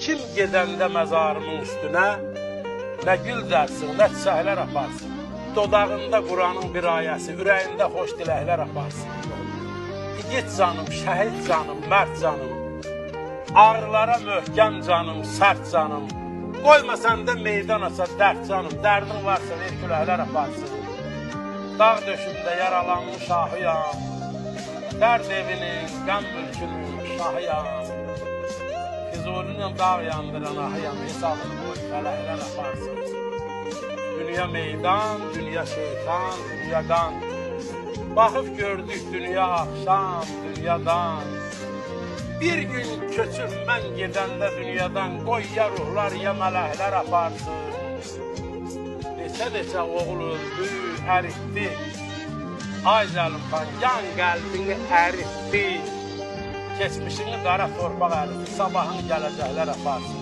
Kim gedəndə məzarımın üstünə nə gül dərsin, nə çiçəklər aparsın. Dodağında Quranın bir ayəsi, ürəyində xoş diləklər aparsın. İgid canım, şəhid canım, mərd canım, ağrılara möhkəm canım, sərt canım. Qoyma səndə meydan aça dərd canım, dərdin varsa ver küləklər aparsın. Dağ döşündə yaralanmış ahıyam, dərd evinin, qəm mülkünün şahıyam. Füzulinin dağ yandıran ahıyam, hesabını qoy fələklər aparsın. Dünya meydan, dünya şeytan, dünya qan. Baxıb gördük dünya axşam, dünyadan. Bir gün köçüb mən gedəndə dünyadan, qoy ya ruhlar, ya mələklər aparsın. Neçə-neçə oğul öldü, əritdi. Ay Zəlimxan, yan qəlbini əritdi. Keçmişini qara torpaq əritdi, sabahını gələcəklər aparsın.